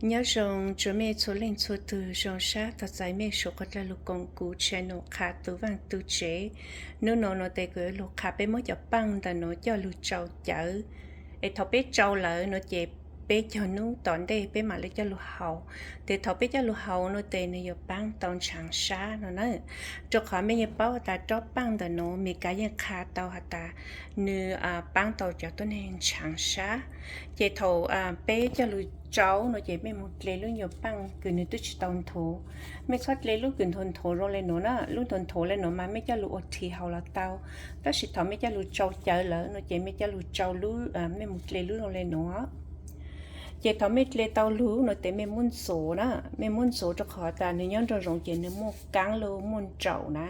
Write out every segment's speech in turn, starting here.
Nyob zoo tsuas mej txhua leej txhua tug, zoo sab tog txais mej suav qhov dlawg lug koom kuv channel qha tus vaaj tug tsev. Nub nua nua tes kuv yuav lug qha peb muab cov paaj ntawm nuav coj lug tsau cawv, es thaum peb tsau lawm nua ces peb cov nub tom ntej peb mam le coj lug haus. Tes thaum peb coj lug haus nua tes nwg yuav paab tau ntshaav sab no na. Rua qhov mej yeej paub has tas rob paaj ntawm nuav Amelikas yeej qha tau has tas nwg paab tau cov tuab neeg ntshaav sab. Ces thaum peb coj lug tsau nua ces mej moog dle lub nyuas paaj kws nwg twb tsi tau nthuav. Mej txhob dle lub kws nthuav nthuav zoo le nuav na, lub nthuav nthuav le nuav mas mej coj lug ua thi haus los tau, tab sis thaum mej coj lug tsau cawv lawm nua ces mej coj lug tsau lub, mej moog dle lub zoo le nuav. Ces thaum mej dle tau lug nua tes mej muab ntxuav na, mej muab ntxuav rua qhov tas nwg nyob nraum zoov ces nwg muaj kaab lug muaj nraum na.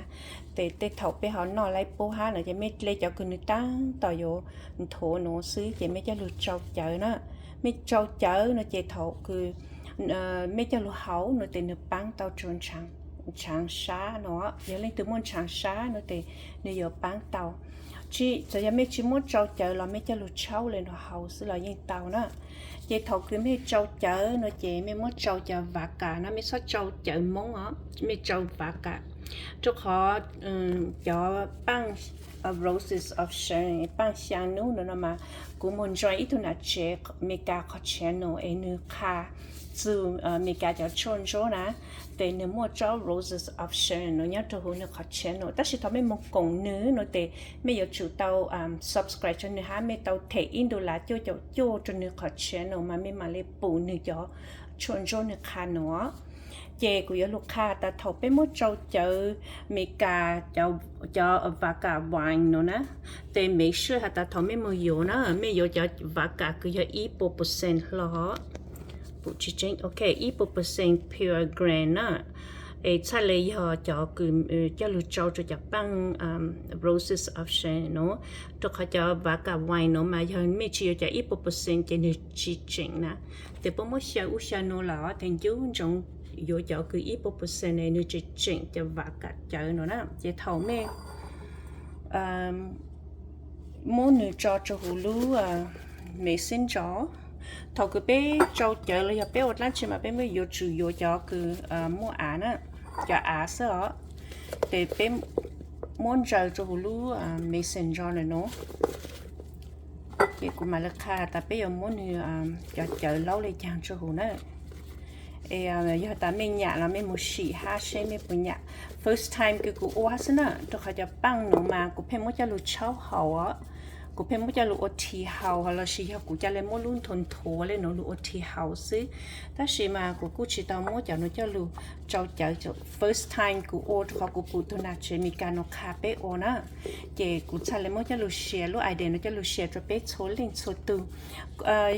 Tes tej thaum peb ho noj laib pub hab no ces mej dle cov kws nwg taab tom yuav nthuav nuav xwb ces mej coj lug tsau cawv na. Mej tsau cawv nua ces thaum kws mej coj lug haus nua tes nwg paab tau tsua ntshaav sab no. Yog leej twg muaj ntshaav sab nua tes nwg yuav paab tau. Txawm yog mej tsi muab tsau cawv los mej coj lug tshaub le nuav haus xwb los yeej tau na. Ces thaum kws mej tsau cawv nua ces mej muab tsau cov vav kam na, mej txhob tsau cawv Moob os, mej tsau vav kam. Rua qhov cov paaj Roses of Sharon, paaj xyaa nub nua no mas kuv moog join ib tug nam tsev Amelikas qhov channel es nwg qha txug Amelikas cov tshuaj ntsuab na. Tes nwg muaj tsob Roses of Sharon nua nyob rua huv nwg qhov channel, tab sis thaum mej moog koom nwg nua tes mej yuav tsum tau subscribe rua nwg hab mej tau them ib ntu lav cuaj caum cuaj rua nwg qhov channel mas mej mam le pum nwg cov tshuaj ntsuab nwg qha nua. Ces kuv yuav lug qha tas thaum peb muab tsau cawv Amelikas cov vav kam wine nua na, tes make sure has tas thaum mej moog yuav na mej yuav cov vav kam kws yog ib puas percent hlo, pum tsi tseeb, ok, ib puas percent pure grain na. Es txhaj le yog cov kws coj lug tsau rua cov paaj Roses of Sharon nua, rua qhov cov vav kam wine nua mas yog mej tsi yuav cov ib puas percent ces nwg tsi tseem na. Tes puab muab xyaw ub xyaw nua lawm tes ncu ntsoov yuav cov kws ib puas percent es nwg tsi tseem cov vav kam cawv nua na. Ces thaum mej muab nwg tso rua huv lub mason jar, thaum kws peb tsau cawv los yog peb ua dlaab tsi mas peb muab yuav tsum yuav cov kws muaj av na, cov av xwb os. Tes peb muab ntsaws rua huv lub mason jar le nuav. Ces kuv mam le qha tas peb yuav muab nwg cov cawv laub le caag rua huv na. Es yog tas mej nyam los mej moog sim hab seb mej puas nyam. First time kws kuv ua hab xwb na, rua qhov cov paaj nuav mas kuv pheej muab coj lug tshaub haus os, kuv pheej muab coj lug ua thi haus lossis yog kuv ca le muab lub nthuav nthuav le nuav lug ua thi haus xwb. Tab sis mas kuv kuj tsi tau muab cov nuav coj lug tsau cawv, first time kuv ua rua qhov kuv pum tug nam tsev Amelikas nuav qha peb ua na. Ces kuv txhaj le muab coj lug share, lub idea nuav coj lug share rua peb txhua leej txhua tug.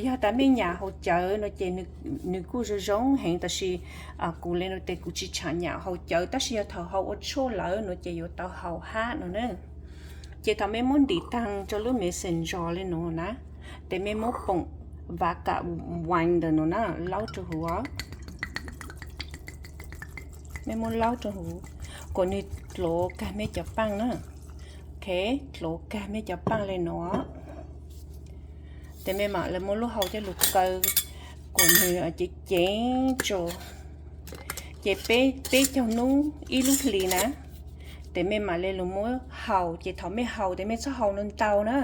Yog tas mej nyam haus cawv nua ces nwg kuj zoo zoo heev, tab sis kuv le nuav tes kuv tsi tshua nyam haus cawv, tab sis yog thaum haus ua tshuaj lawm nua ces yuav tau haus hab no na. Ces thaum mej muab ntim taag rua lub mason jar le nuav na, tes mej muab poom vav kam wine ntawm nuav na laub rua huv os. Mej muab laub rua huv kuas nwg dlov kag mej cov paaj na. Ok, dlov kag mej cov paaj le nuav. Tes mej mam le muab lub hau coj lug kaw kuas nwg ceev ceev tso. Ces peb caug nub ib lub hlis na, tes mej mam le lug muab haus. Ces thaum mej haus tes mej txhob haus ntau ntau na.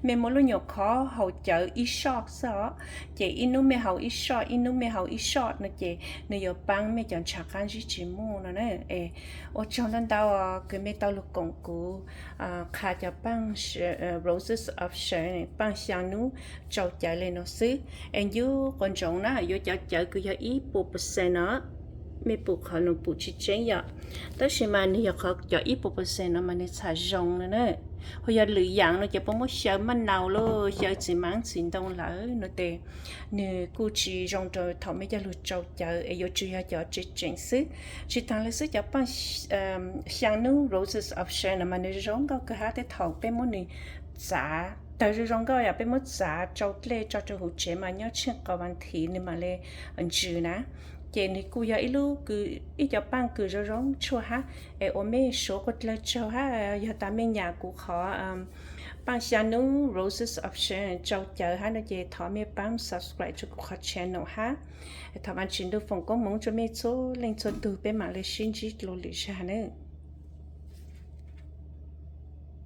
Mej muab lub nyuam khov haus cawv ib soj xwb os. Ces ib nub mej haus ib soj, ib nub mej haus ib soj no ces nwg yuav paab mej cov ntshav qaab zib tsi muaj no na. Es ua tsaug ntau ntau kws mej tau lug koom kuv qha cov paaj Roses of Sharon, paaj xyaa nub tsau cawv le nuav xwb. Es ncu quas ntsoov na, yuav cov cawv kws yog ib puas percent no, mej pum qhov nuav pum tsi tseeb yom, tab sis mas nwg yog qhov cov ib puas percent no mas nwg txhaj zoo no na. Ho yog lwm yaam no ces puab muab xyaw maj nau lawm, xyaw txiv maab txiv ntoo lawm no tes nwg kuj tsi zoo rua thaum mej coj lug tsau cawv, es yuav tsum yog cov tseem tseem xwb. Tsi taag le xwb, cov paaj xyaa nub Roses of Sharon no mas nwg zoo nkauj kawg hab, tej thaum peb muab nwg txav tawg zoo zoo nkauj yom, peb muab txav tsau dlej tso rua huv tsev mas nyob tsheej qos vas thiv nwg mam le ntsws na. Ces nws kuj yog ib lub kws, ib co paaj kws zoo zoo tshuaj hab, es ua mej suav quas dlawg tsaug hab. Yog tas mej nyam kuv qhov paaj xya nub Roses of Sharon tsau cawv hab no ces thov mej paab subscribe rua kuv qhov channel hab. Thov Vaajtswv ntuj foom koob moov rua mej txhua leej txhua tug, peb maam le sib ntsib dlua lwm zag na.